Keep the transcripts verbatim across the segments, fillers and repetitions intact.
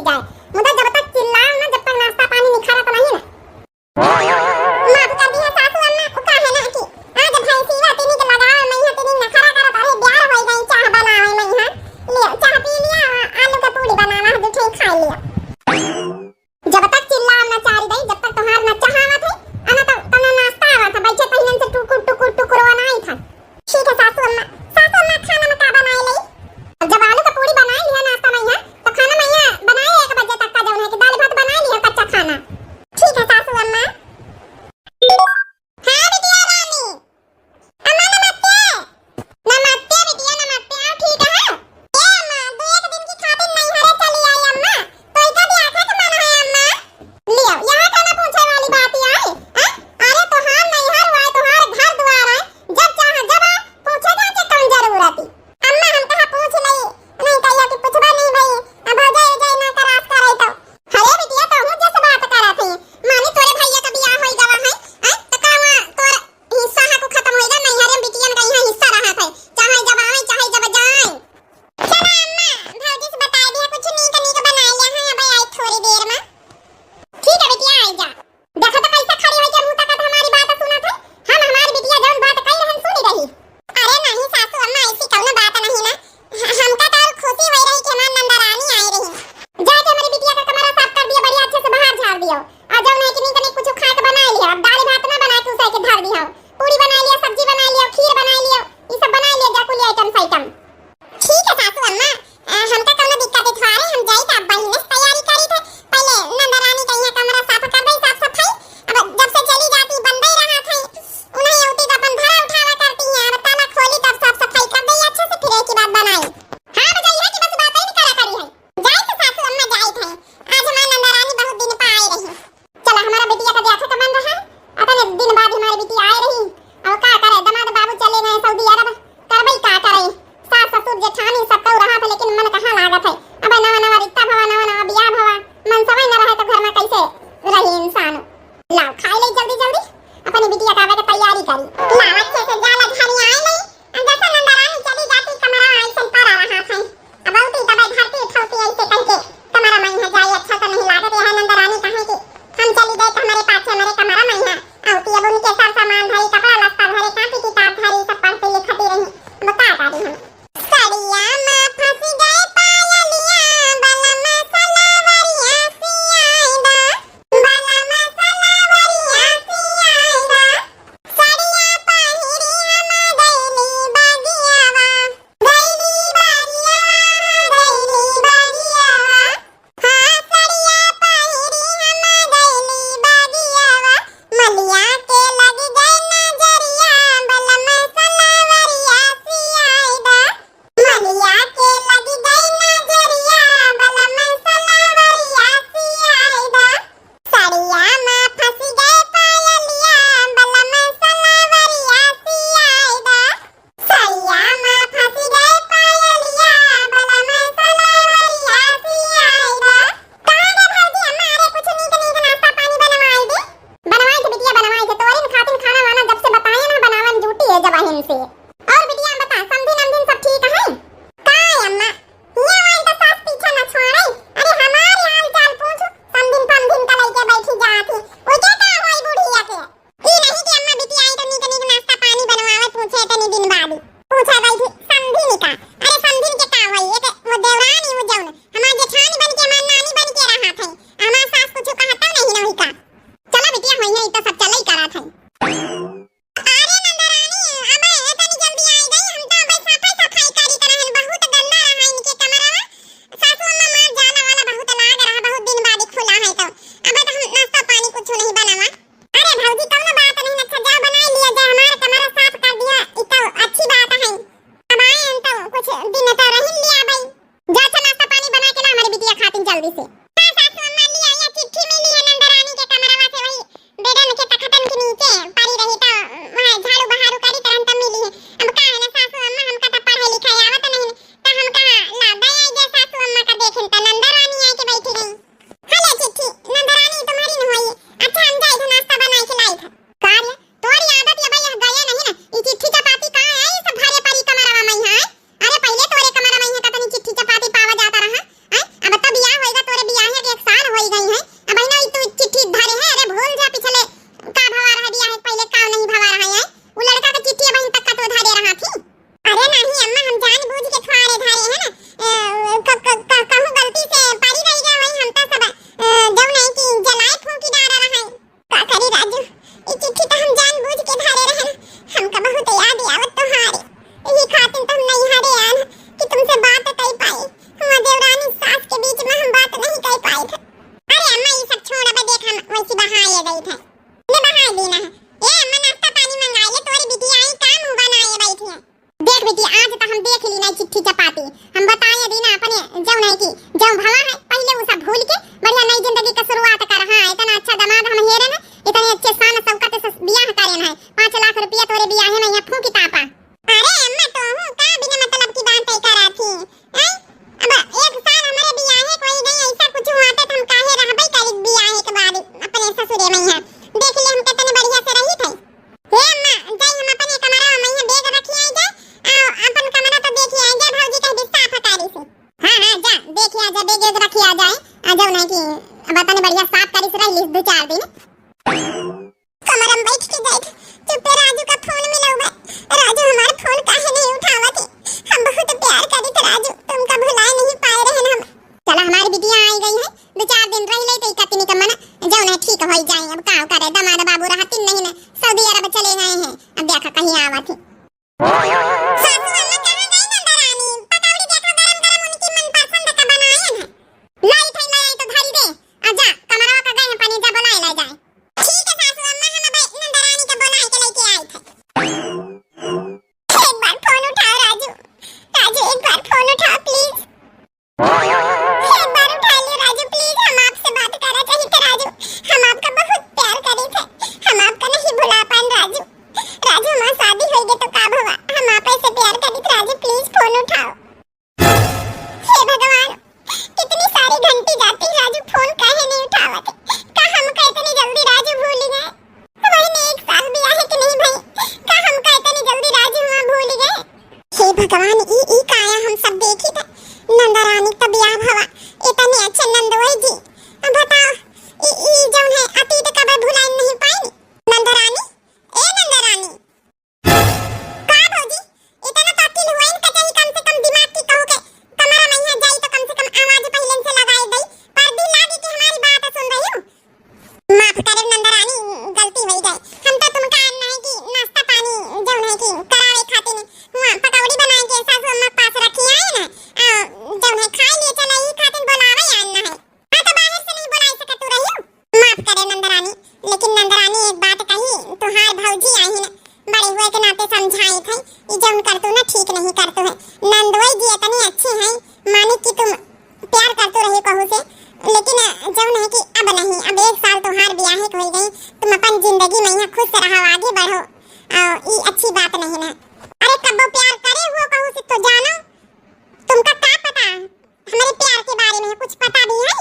जाए। मुदा जब तक चिल्लाओ ना, जब तक नाश्ता पानी निखारत नहीं ना। माफ कर दिया सासू अम्मा, उ का है ना कि आज भैंसीवा तिनी के लगावे मइहाँ तिनी नखरा करत, अरे ब्यार होई गई, चाह बनावे मइहाँ, लियो चाह पी लिया, आलू के पूड़ी बनावा है, दुठे खा लियो। जब तक चिल्लाओ ना चारी दई, जब तक तोहार ना चाहावत है, अना तो तनो नाश्ता आवत है, बैठे तहिनन से टुकुर टुकुर टुकुर बनाई था। ठीक है सासू अम्मा। सासू अम्मा, खाना में का बनाए लई? अब जब आलू के पूड़ी बनाए लिया नाश्ता मइहाँ, तो खाना मइहाँ बनाए एक बजे। चार दिन। कमरा में बैठ के जाए थे, चुप्पे राजू का फोन मिलउबे। राजू हमार फोन काहे नहीं उठावत है? हम बहुत प्यार करी थे राजू, तुमका भुलाए नहीं पाए रहन हम। चला हमारी बिटिया आई गई है, दो चार दिन रह ले तो इका तिनी का मन जौन है ठीक हो जाए। अब का करे, दामाद बाबू रहतिन नहीं न, सऊदी अरब चले गए हैं, अब देखा कहीं आवत है। सासू अम्मा कहाँ गई नंदरानी? पकौड़ी देखो गरम गरम उनकी मनपसंद का बनाए हैं। लाई थे लाई तो धरी दे। आ जा, कमरवा का गए हैं पानी, जा बुलाए ले जाए। ठीक है सासू अम्मा, हम अब नंदरानी के बुलाए के लेके आई थे। एक बार फोन उठाओ राजू, राजू एक बार फोन उठाओ प्लीज। एक बार उठा लियो राजू, प्लीज, हम आपसे बात करा चाहिए थे राजू, हम आपका बहुत प्यार करी थे, हम आपका नहीं भुला पान राजू। राजू, हमार शादी होई गई तो का भवा, हम आप ऐसे प्यार करी थे राजू, प्लीज फोन उठाओ। हे भगवान, कितनी सारी घंटी जाती, राजू फोन काहे नहीं उठावत? का हमका इतनी जल्दी राजू भूल गए? वही ने एक साल बियाहे के नहीं भई, का हमका इतनी जल्दी राजू हुआ भूल गए? हे भगवान, ई, ई काया हम सब देखी था। नंदरानी का बियाह भवा, इतने अच्छे नंदोई जी। अब बताओ, ई, ई जौन है अतीत कब भुलाई नहीं पाई। नंदरानी, ए नंदरानी। का भौजी, इतना तो अक्ल हुआ इनका चाहिए, कम से कम दिमाग की कहू के कमरा में यहाँ जाई तो कम से कम आवाज पहले से लगाए दई, पर्दी लागी के हमारी बात सुन रही हूँ। माफ करे नंदरानी, गलती हो गई। हम तो तुमका आन है कि नाश्ता पानी जौन है कि करावे खातिर हुआ पकौड़ी बनाए के सासू अम्मा पास रखी आए ना, आ, जौन है खाए लिए चला ई खातिर बुलावे आन है। हाँ तो बाहर से नहीं बुलाई सकत तू रही हो। माफ करे नंदरानी, लेकिन नंदरानी एक बात कही, तुहार भौजी आई ना, बड़े हुए के नाते समझाई थे, ई जौन करतू ना ठीक नहीं करतू है। नंदोई जी इतनी अच्छी हैं, माने कि तुम प्यार करतू रही कहू से, लेकिन जौन है कि अब नहीं, अब एक साल तुहार ब्याहे के हो गई, तुम अपन जिंदगी में यहाँ खुश रहो, आगे बढ़ो, और ई अच्छी बात नहीं ना। अरे कब्बो प्यार करे हुआ कहू से तो जानो, तुमका का पता हमारे प्यार के बारे में कुछ पता भी है?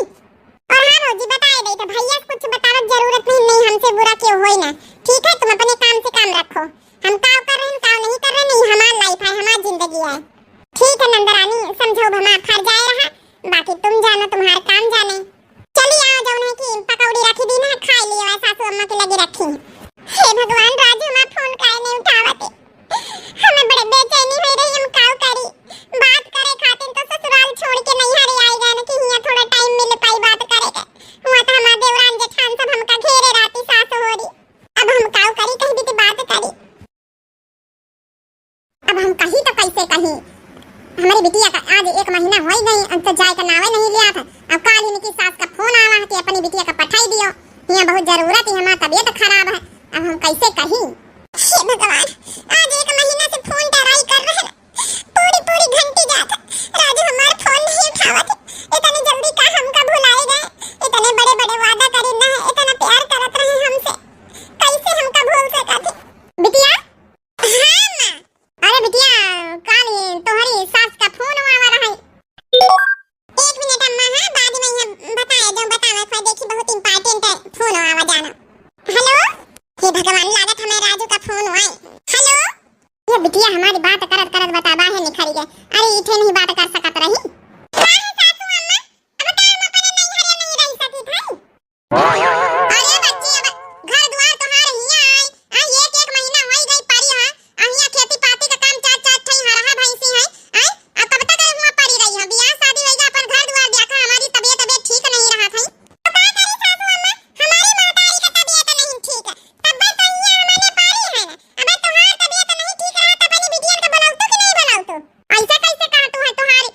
और हाँ भौजी बताए दे तो भैया से कुछ बतावत जरूरत नहीं, नहीं हमसे बुरा क्यों होई ना। ठीक है तुम अपने काम से काम रखो, हम काव कर रहे हैं काव नहीं कर रहे नहीं, हमार लाइफ है हमार जिंदगी है। ठीक है नंदरानी, समझो भमा फर जाए रहा, बाकी तुम जानो तुम्हार काम जाने। चली आओ जौन है कि पकौड़ी रखी दी ना, खाए लियो, सासू अम्मा के लगे रखी। हे भगवान, राजू माँ फोन काहे नहीं उठावत? हमें बड़े बेचैनी हो रही, हम काव करी? बात करे खातिर तो ससुराल छोड़ के नैहर आई गए न कि हियाँ थोड़ा टाइम मिल पाई बात करे के। हुआ तो हमार देवरान जेठान सब हमका घेरे रहती सास होरी। अब हम काव करी, कहीं भी तो बात करी। अब हम कही तो कैसे कही? हमारी बिटिया का आज एक महीना हो ही गई, अब तो जाए का नावे नहीं लिया था। अब काल ही इनकी सास का फोन आवा है कि अपनी बिटिया का पठाई दियो, यहाँ बहुत जरूरत है, हमारी तबीयत खराब है, अब हम कैसे कही? हे भगवान, आज एक महीना से फोन ट्राई कर रहे हैं, पूरी पूरी घंटी जात, राजू हमार फोन नहीं उठावत, इतनी जल्दी का हमका भुलाए गए, इतने बड़े बड़े वादा करे ना, इतना प्यार करत रहे हमसे, कैसे हमका भूल सकत है? बिटिया, हाँ माँ। अरे बिटिया, काल ही तोहरी सास का फोन आवा रहा है। एक मिनट अम्मा, हाँ, बाद में यहाँ बताए, जो बतावे खोए, देखी बहुत इम्पोर्टेंट है, फोन आवा जाना। हेलो, हे भगवान, लागत हमें राजू का फोन आए। हेलो, ये बिटिया हमारी बात करत करत बतावा है निखरी गए। अरे इठे नहीं बात कर सकत रही। का है सासू अम्मा, अब तो हम अपने नैहर नहीं रह सकी भाई। अरे बच्ची, अब घर दुआर तोहार हियां आई, आ, एक, एक महीना होई गई पड़ी है, आ, हियां खेती पाती का काम, चार, चार ठई हरहा भैंसी है, आ, आ, कब तक हुआं पड़ी रही है? बियाह शादी होई गई, अपन घर दुआर देखा, हमारी तबीयत, तबीयत ठीक नहीं रहा था। तो का करी सासू अम्मा, हमारी महतारी का तबीयत नहीं ठीक है, तब तो हियां हमने पारी है ना, अब तोहार तबीयत नहीं ठीक रहा, तब अपनी बिटियन का बुलाऊ तो कि नहीं बुलाऊ तो? ऐसे कैसे कहा तू है, तोहारी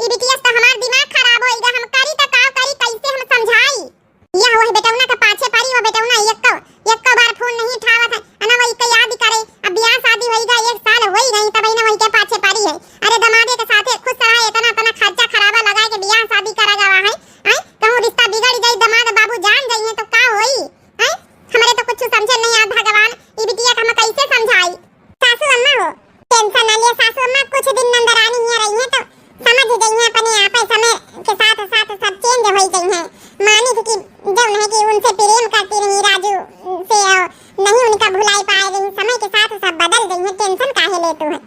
बिटिया से तो हमार दिमाग खराब होइगा, हम करी तो का करी, कैसे हम समझाई? यह वही बेटौना के पाछे पड़ी, वह बेटौना एक्को, एक्को बार फोन नहीं उठावत है, अना वही के याद करे। अब बियाह शादी होइगा, एक साल होई गई, तब इन्हें वही के पाछे पड़ी है। अरे दमादे के साथे खुश रहा, इतना, इतना खर्चा खराबा लगा के बियाह शादी करा गवा है, आय? कहूँ रिश्ता बिगड़ जाई, दमाद बाबू जान जाइए तो का होई? हैं? हमरे तो कुछ समझे नहीं आवत भगवान, ई बिटिया का हम कैसे समझाई? सासू अम्मा हो, tension ना लिया सासू अम्मा, कुछ दिन नंदरानी हियाँ रही है तो समझ गई है अपने आप, समय के साथ साथ सब change हो गई है। मानिक कि जौन है कि उनसे प्रेम करती रही राजू से, और नहीं उनका भुलाई पाए रही, समय के साथ सब बदल गई है, tension काहे लेतू है?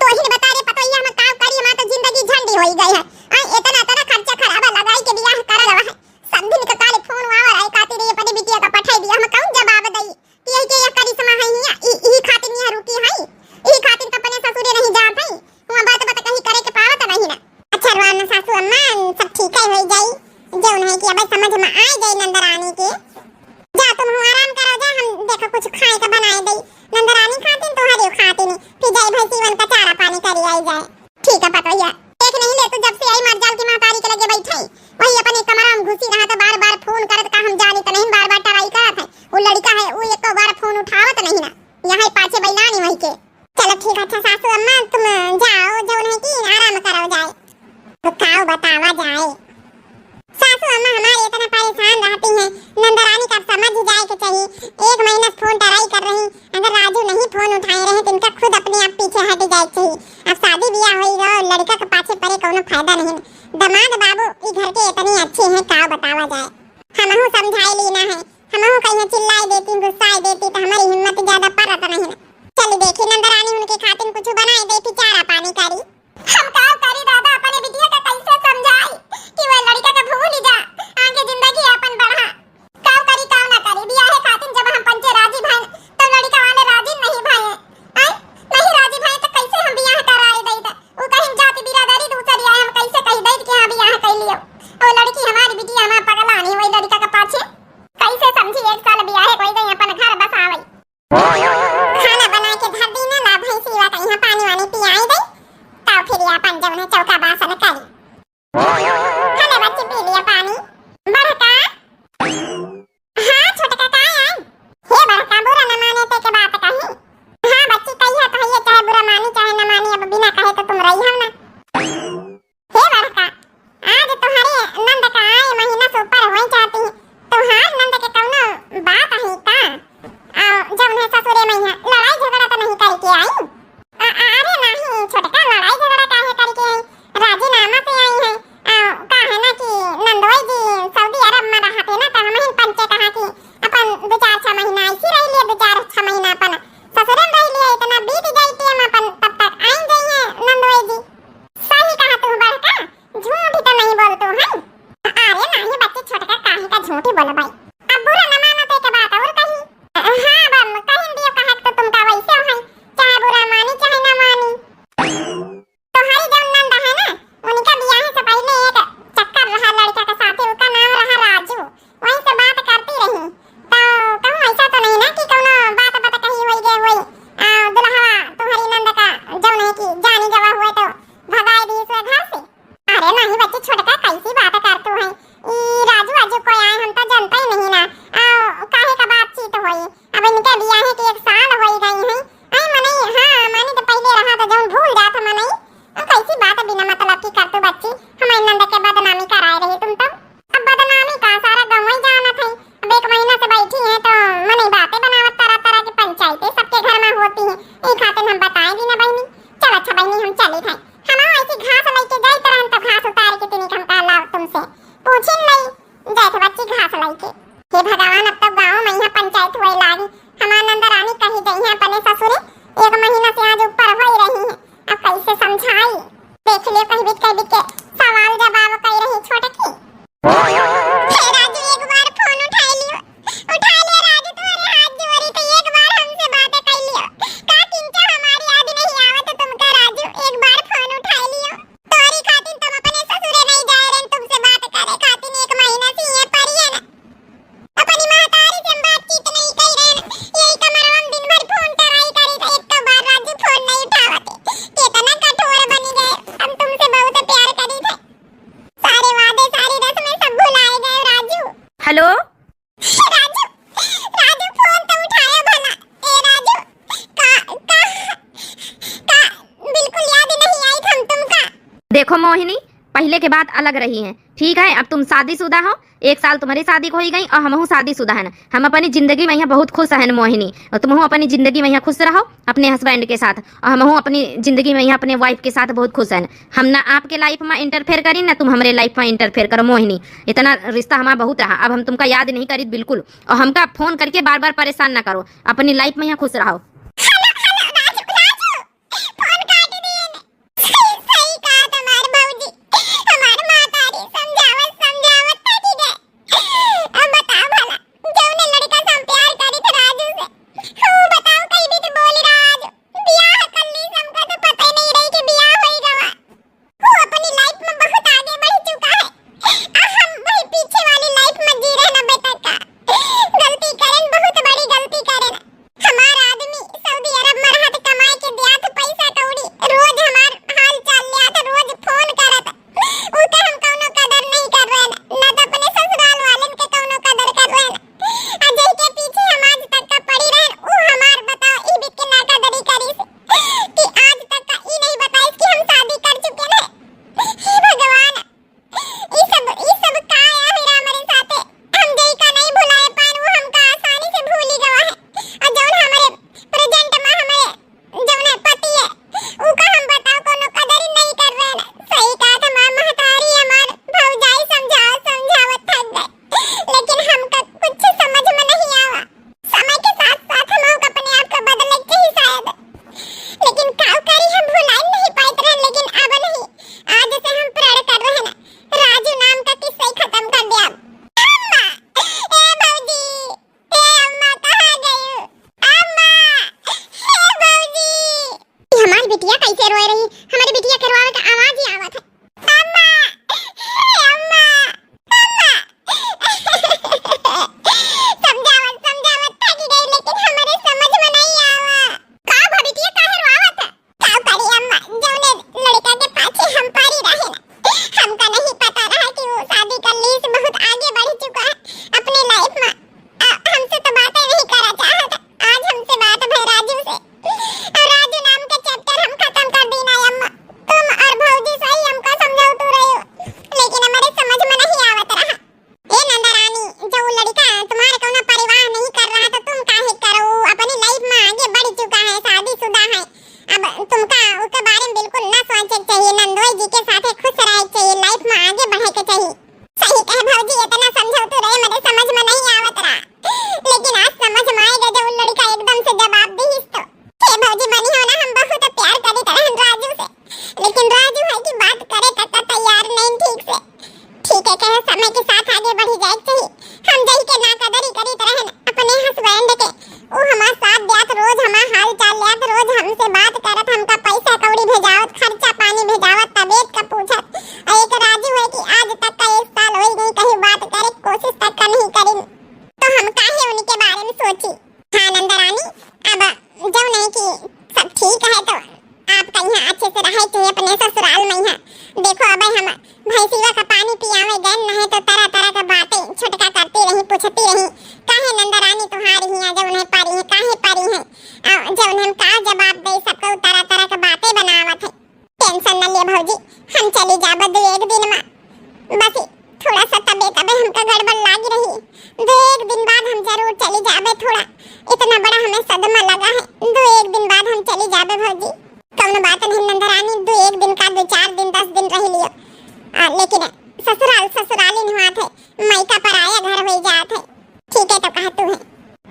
तो ही बता रे पतोहिया, हम का करी, हमार तो जिंदगी झंडी होई गई है। आ इतना, इतना खर्चा खराबा लगाई के बियाह करल है। सब दिन के काले फोन आवा रहे खातिर ये अपने बिटिया का पठाई दिया, हम कौन जवाब दई? कि यही के ये करिश्मा है हिया, ई, ई खातिर यहाँ रुकी है, ई खातिर तो अपने ससुरे नहीं जात है, वहाँ बात बात कहीं करे के पावत नहीं ना। अच्छा रुआ ना सासू अम्मा, सब ठीक है होई जाई, जौन है कि अब समझ में आ जाई नंदरानी के। जा तुम हो आराम करो, जा हम देखो कुछ खाए का बनाए दई, नंदरानी खातिर तोहरे खातिर, फिर जाई भैंसीवन का चारा पानी करी आई जाए। ठीक है पतोहिया, देख नहीं ले तू जब से आई मरजाल की महतारी के लगे बैठे, वही अपने कमरा में घुसी रहा तो बार बार फोन करत का हम जानी तो नहीं, बार बार try करत है। वो लड़का है वो एको बार फोन उठावत नहीं ना, यहाँ पाछे बैलानी वही के। चलो ठीक है, अच्छा सासू अम्मा तुम जाओ, जौन है कि आराम करो जाए। तो काव बतावा जाए। सासू अम्मा हमारे इतना परेशान रहती हैं, नंदरानी का समझ ही जाए के चाहिए। एक महीना से फोन try कर रही, अगर राजू नहीं फोन उठाए रहे तो इनका खुद अपने आप पीछे हट जाए के चाहिए। अब शादी ब्याह होई गो, लड़का के पाछे पड़े कौनो फायदा नहीं। दमाद बाबू ई घर के इतने अच्छे हैं, काव बतावा जाए। हमहू समझाई ली ना है, हमहू कहीं चिल्लाई देती, गुस्साई देती तो हमारी हिम्मत ज्यादा परत नहीं। चल देखी नंदरानी उनके खातिर कुछ बनाए दे, फिर चारा पानी करी। हम का करी दादा, अपने बिटिया का कैसे समझाई कि वो लड़का का भूल जा, आगे जिंदगी अपन बढ़ा। का करी का ना करी, बियाहे खातिर जब हम पंचे राजी भए, तब लड़का वाले राजी नहीं भए। आय, नहीं राजी भए तो कैसे हम बियाह कराए दई? तो वो कहीं जाति बिरादरी दूसरी आए, हम कैसे कह दई कि हाँ बियाह कर लियो? वो लड़की हमारी बिटिया हमार पगला नहीं, वही लड़का के पाछे कैसे समझी? एक साल बियाहे कोई गई अपन घर बसावे। खाना बना के धर दी ना, ला भैंसी वा कहीं पानी वानी पियाई दे, तब फिर ये अपन जौन है चौका बासन करी। खाने बच्ची पी लिया पानी। बड़का, हाँ छोटका का आई? हे बड़का, बुरा न माने ते के बात कही। हाँ बच्ची, कही है तो है, चाहे बुरा मानी चाहे न मानी, अब बिना कहे तो तुम रही हो ना। हे बड़का, आज तुम्हारे नंद का आए महीना से ऊपर हो जाती है। तुम्हार नंद के कौनो बात है का? आ, जौन है ससुरे में है, लड़ाई झगड़ा तो नहीं करके आई? आ, आ, अरे नहीं छोटका, लड़ाई झगड़ा काहे करके आई? राजीनामा से आई है। आ, का है ना कि नंदोई जी सऊदी अरब में रहते ना, तो हम ही पंचे कहा कि अपन दो चार छह महीना ऐसी रह लिए, दो चार छह महीना अपन ससुरे में रह लिए, इतना बीत जाई टेम अपन, तब तक आई जाई है नंदोई जी। सही कहा तू बड़का, झूठ तो नहीं बोलतो है। अरे नाही बच्ची, छोटका काहे का झूठी बोलबाई? अब बुरा न मानो तो एक बात और कही। हाँ बम, कहिन दियो कहा तो तुमका वैसे है, चाहे बुरा मानी चाहे न मानी। तोहरी जौन नंद है ना, उनका बियाह से पहले एक चक्कर रहा लड़का के साथे, उनका नाम रहा राजू। वहीं से बात करती रही, तो कहूँ ऐसा तो नहीं ना कि कौनो बात बात कही होई गए होई, आ, दुल्हवा तुम्हारी नंद का जौन है कि जानी गवा हुए तो भगाए दी से घर से। अरे नहीं बच्ची, छोटका कैसी बात करतू है? ई राजू वाजू कोई आए, हम तो जानते ही नहीं ना। आ, काहे का बातचीत होई? अब इनके बियाहे के एक साल होई गई है। आई मनई, हाँ, मानी तो पहले रहा तो जौन भूल जात मनई। आ, कैसी बात बिना मतलब की करतू बच्ची? हमारी नंद के बदनामी कराए रही तुम तो। अब बदनामी का, सारा गाँव ही जानत है। अब एक महीना से बैठी है तो मनई बातें बनावत, तरह तरह की पंचायतें सबके घर में होती हैं। ई खातिर हम बताए दी ना बहनी। चल अच्छा बहनी, हम चली थे। हम ऐसी घास लेके जाइत रहन तो घास उतार के तिनी हम देखो मोहिनी, पहिले के बात अलग रही है, ठीक है? अब तुम शादीशुदा हो, एक साल तुम्हरी शादी को होई गई और हमहू शादीशुदा हन। हम अपनी जिंदगी में यहाँ बहुत खुश हन मोहिनी, और तुमहू अपनी जिंदगी में यहाँ खुश रहो अपने husband के साथ, और हमहू अपनी जिंदगी में यहाँ अपने wife के साथ बहुत खुश हन। हम ना आपके life में interfere करी, ना तुम हमरे life में interfere करो मोहिनी। इतना रिश्ता हमारा बहुत रहा, अब हम तुमका याद नहीं करीत बिल्कुल, और हमका phone करके बार बार परेशान ना करो। अपनी life में यहाँ खुश रहो। हेलो, हेलो, राजू, राजू, phone काट दिए ने। सही, सही कहा तुम्हार भौजी, हमार मातारी समझावत समझावत थकी गए। अब बताओ भला, जौने लड़का से हम प्यार करी थे राजू से, वो बताओ कहीं भी तो बोली, राजू बियाह कर ली, हमका तो पता ही नहीं रही कि बियाह होई गवा। वो अपनी life में बहुत आगे बढ़ चुका है, और हम वही पीछे वाली life में जी रहे ना बेटा का। गलती करेन, बहुत बड़ी गलती करेन। हमार आदमी सऊदी अरब में रहत, कमाए के दियात पैसा कौड़ी, रोज हमार हाल चाल लियात, रोज phone करत। उके हम कौनो कदर नहीं कर रहेन, न तो अपने ससुराल वालन के कौनो कदर कर रहेन। आ जेके पीछे हम आज तक का पड़ी रहेन, ऊ हमार बताओ ई बिक के ना कदरी करीस कि आज तक का ई नहीं बताइस कि हम शादी कर चुके हैं। हे भगवान, ई सब, ई सब का आया है रे हमरे साथे? हम जेका नहीं भुलाए पाएन, वो हमका आसानी से भूली गवा है। और जौन हमरे present में हमरे जौन है पति है, उका हम बताओ कोनो कदर ही नहीं कर रहे हैं। सही कहा था हमार महतारी, हमार भौजाई समझाओ, समझावत थक गए, लेकिन हमका कुछ समझ में नहीं आवा। समय के साथ साथ हम लोग अपने आप को बदले के ही शायद, लेकिन काउ करी, हम भुलाई नहीं पाइत रहन, लेकिन अब नहीं, आज से हम प्रण कर रहे हैं, राजू नाम का किस्सा ही खत्म कर दिया। अम्मा, ए भौजी, ए अम्मा, कहाँ गई? अम्मा, हे भौजी। ये हमारी बिटिया कैसे रोए रही? हमारी बिटिया के रोवे का आवाज ही आवत है। अम्मा, हे अम्मा, अम्मा। समझावत, समझावत थकी गई, लेकिन हमरे समझ में नहीं आवा। का भा बिटिया, काहे रोवत है? का करी अम्मा, जौने लड़का के पाछे हम पड़ी रहे ना, हमका नहीं पता रहा कि वो शादी कर ली, से बहुत आगे बढ़ चुका है अपने life में। आ, हमसे तो बातें नहीं करा चाहत। आज हमसे बात भई राजू से, और राजू नाम के chapter हम खत्म कर दी ना अम्मा। तुम और भौजी सही हमका समझावतू रही हो, लेकिन हमारे समझ में नहीं आवत रहा। ए नंदरानी, जो वो लड़का तुम्हारे कौनो परवाह नहीं कर रहा तो तुम काहे करो? अपनी life में आगे बढ़ चुका है, शादीशुदा है, अब तुमका उसके बारे में बिल्कुल ना सोचे के चाहिए। नंदोई जी के साथ खुश रहे के चाहिए, life में आगे बढ़े के चाहिए। सही कहे भौजी, इतना समझावतू रहे, मेरे समझ में नहीं आवत रहा, लेकिन आज समझ में आएगा जब वो लड़का एकदम से जवाब दीस तो। हे भौजी, बनी हो ना, हम बहुत प्यार करी तरहन राजू से, लेकिन राजू है कि बात करे तक का तैयार नहीं ठीक से। ठीक है, कहे समय के साथ आगे बढ़ी जाए के चाहिए। हम जही के ना कदरी करी तरहन अपने husband के, वो हमार साथ दियात, रोज हमार हाल चाल लियात, रोज हमसे बात करत, हमका पैसा कौड़ी भेजावत, खर्चा पानी भेजावत, तबीयत का पूछत। और एक राजू है कि आज तक का एक साल हो गई, कहीं बात करे के कोशिश तक का नहीं करी, तो हम काहे उनके बारे में सोची? हाँ नंदरानी, अब जौन है कि सब ठीक है तो आपका यहाँ अच्छे से रहे के चाहिए अपने ससुराल में यहाँ। देखो अब हम भैंसिया का पानी पियावे गए नहीं तो तरह तरह के बातें छोटका करती रही, पूछती रही, काहे नंदरानी तुम्हारी यहाँ जौन है परी है, काहे परी है? आ, जौन हम का जवाब दे, सबको तरह तरह के बातें बनावत है। Tension न ले भौजी, हम चली जाब दो एक दिन में। बस थोड़ा सा तबीयत अबे हमका गड़बड़ लागी रही, दो एक दिन बाद हम जरूर चली जाबे। थोड़ा इतना बड़ा हमें सदमा लगा है, दो एक दिन बाद हम चली जाबे भौजी। कौनो बात नहीं नंदरानी, दो एक दिन का, दो चार दिन, दस दिन रह लियो, आ, लेकिन ससुराल ससुराल ही निभात है, मायका पराया घर हो जात है। ठीक है तो कहतू है।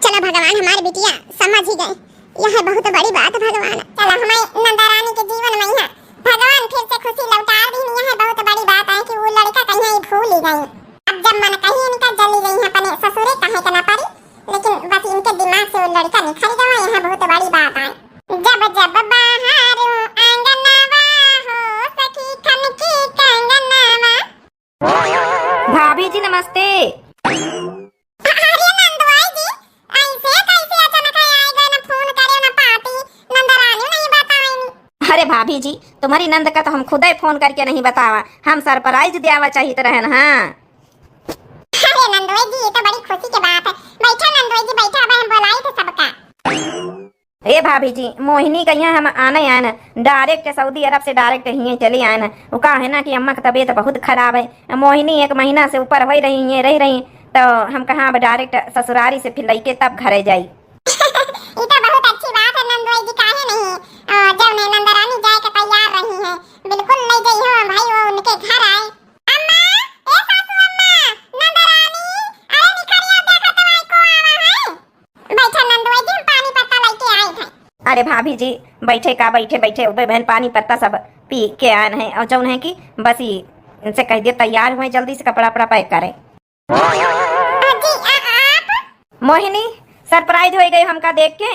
चलो भगवान हमार बिटिया समझ ही गए, यह बहुत बड़ी बात भगवान। चलो हमारे नंदा रानी के जीवन में यहाँ भगवान फिर से खुशी लौटा दी, यह बहुत बड़ी बात है कि वो लड़का कहीं ही भूल ही गई। अब जब मन कहीं इनका जली गई है अपने ससुरे कहे के ना पड़ी, लेकिन बस इनके दिमाग से वो लड़का निकल गया, यह बहुत बड़ी बात है। जब जब बहारो आंगनवा हो सखी खन की कंगनवा। भाभी जी नमस्ते। अरे नंदवाई जी, ऐसे कैसे अचानक आए गए, ना फोन करे ना पाती, नंदरानी नहीं बताएनी। अरे भाभी जी, तुम्हारी नंद का तो हम खुदे फोन करके नहीं बतावा, हम surprise देवा चाहित रहन। हाँ। अरे नंदवाई जी, ये तो बड़ी खुशी की बात है। बैठा नंदवाई जी, बैठा, अब हम बुलाई थे सबका। ए भाभी जी, मोहिनी कहिया हम आने आएन, direct सऊदी अरब से direct हिये चली आएन। उ का है ना कि अम्मा की तबीयत बहुत खराब है। मोहिनी एक महीना से ऊपर होई रही, हिये रही रही, तो हम कहा अब direct ससुरारी से फिर लइके तब घरे जाई। ई तो बहुत अच्छी बात है नंदोई जी, काहे नहीं? अ, जौन है नंदरानी जाए के तैयार रही है, बिल्कुल ले जइहो भाई, वो उनके घर आए। अम्मा, ए सासू अम्मा, नंदरानी, अरे निकरिया देखा तो आई को आवा है। बैठा नंदोई जी, हम पानी पत्ता लेके आई थे। अरे भाभी जी, बैठे का बैठे, बैठे उबे बहन पानी पत्ता सब पी के आन है, और जौन है कि बस ही इनसे कह दिए तैयार हुए, जल्दी से कपड़ा वपड़ा pack करें। जी, आ, आप? मोहिनी, surprise होइ गई हमका देख के।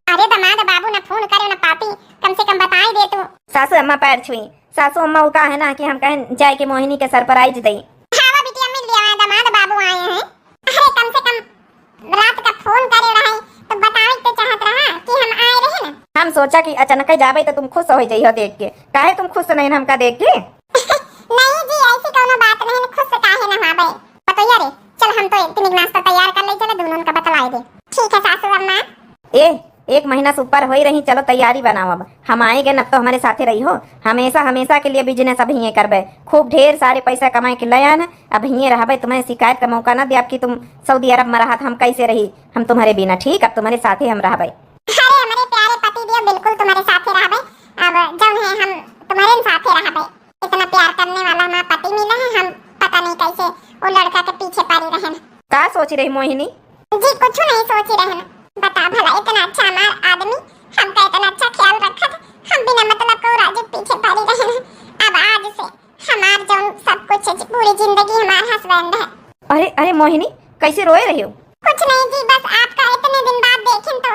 अरे दमाद बाबू, ना फोन करे ना पाती, कम से कम बताई दे तू। सासू अम्मा पैर छुई। सासू अम्मा उ का है ना कि हम कहेन जाए के मोहिनी के surprise दई। हाँ, वो बिटिया मिल लिया है, दमाद बाबू आए हैं। अरे कम से कम रात का फोन करे रहे तो बतावे के चाहत रहा कि हम आए रहे ना। हम सोचा कि अचानक जाबे तो तुम खुश हो जइहो देख के। काहे तुम खुश नहीं हमका देख के? नहीं जी, ऐसी कोनो बात नहीं, खुश काहे ना होबे। बतैया रे, चल हम तो इतनी नाश्ता तैयार कर ले, चले दोनों का बतलाए दे। ठीक है सासू अम्मा। ए, एक महीना से ऊपर होई रही, चलो तैयारी बनाओ अब। हम आए गए, अब तो हमारे साथे रही हो। हमेशा, हमेशा के लिए business अब हिये करबे। खूब ढेर सारे पैसा कमाए के ले आन, अब हिये रहबे। तुम्हें शिकायत का मौका ना दे, अब कि तुम सऊदी अरब में रहत, हम कैसे रही, हम तुम्हारे बिना, ठीक, अब तुम्हारे साथे हम रहबे। अरे हमारे प्यारे पति देव, बिल्कुल तुम्हारे साथे रहबे। अब जौन है हम तुम्हारे साथे रहबे। इतना प्यार करने वाला हमारा पति मिला है, हम पता नहीं कैसे वो लड़का के पीछे पड़ी रहन। का सोची रही मोहिनी? जी कुछ नहीं सोची रहन। बता भला, इतना अच्छा हमार आदमी, हमका इतना अच्छा ख्याल रखत, हम बिना मतलब को राजू के पीछे पड़ी रहन। अब आज से हमार जौन सब कुछ है, पूरी जिंदगी हमार husband है। अरे अरे मोहिनी, कैसे रोए रही हो? कुछ नहीं जी, बस आपका इतने दिन बाद देखिन तो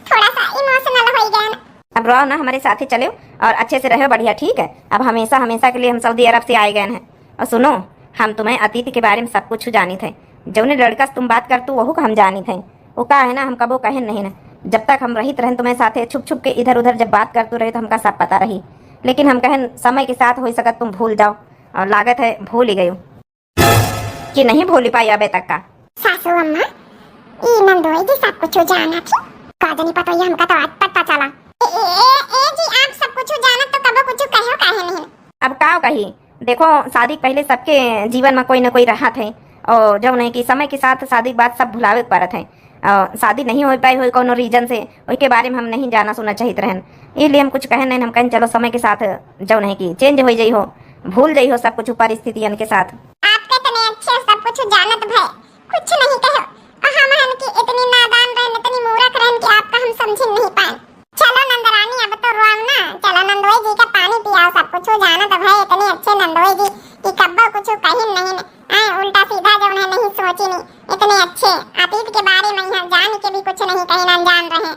थोड़ा सा emotional हो गए ना। अब रहो ना, हमारे साथे चलो और अच्छे से रहो, बढ़िया, ठीक है। अब हमेशा, हमेशा के लिए हम सऊदी अरब से आए गए हैं। और सुनो, हम तुम्हें अतीत के बारे में सब कुछ जानित है, जौने लड़का से तुम बात करतू वहू का हम जानित है। वो का है ना, हम कबो कहेन नहीं ना, जब तक हम रहित रहन तुम्हें साथे, छुप छुप के इधर उधर जब बात करतू रहे तो हमका सब पता रही, लेकिन हम कहेन समय के साथ हो सकत तुम भूल जाओ, और लागत है भूल ही गयो। कि नहीं भूली पाई अबे तक का। सासू अम्मा, ई नंदोई जी सब कुछ जाना थी। का जनी पता, ये हमका तो आज पता चला। ए, ए, ए, ए जी, आप सब कुछ जानत तो कबो कुछ कहो काहे नहीं? अब का कही, देखो, शादी के पहले सबके जीवन में कोई ना कोई रहत है, और जौन है कि समय के साथ शादी के बाद सब भुलावे के पड़त है। अ, शादी नहीं हो पाई होई कोनो reason से, ओके बारे में हम नहीं जाना सुना चाहित रहन, इसलिए हम कुछ कहेन नहीं। हम कहेन चलो समय के साथ जौन है कि change हो जाई हो, भूल जाई हो सब कुछ परिस्थितियन के साथ। आप कितने अच्छे सब कुछ जानत भय, कुछ नहीं कहो। और हम हन कि इतनी नादान रहन, इतनी मूर्ख रहन कि आपका हम समझ नहीं पाए। चलो नंदरानी, अब तो रोआओ ना, चलो नंदोई जी का पानी पियाओ, सब कुछ जानत भय, इतने अच्छे नंदोई जी कि कब्बो कुछ कहिन नहीं, आए उल्टा सीधा जौन है नहीं सोची नहीं, इतने अच्छे अतीत के बारे में यहाँ जान के भी कुछ नहीं कहिन, अनजान रहे।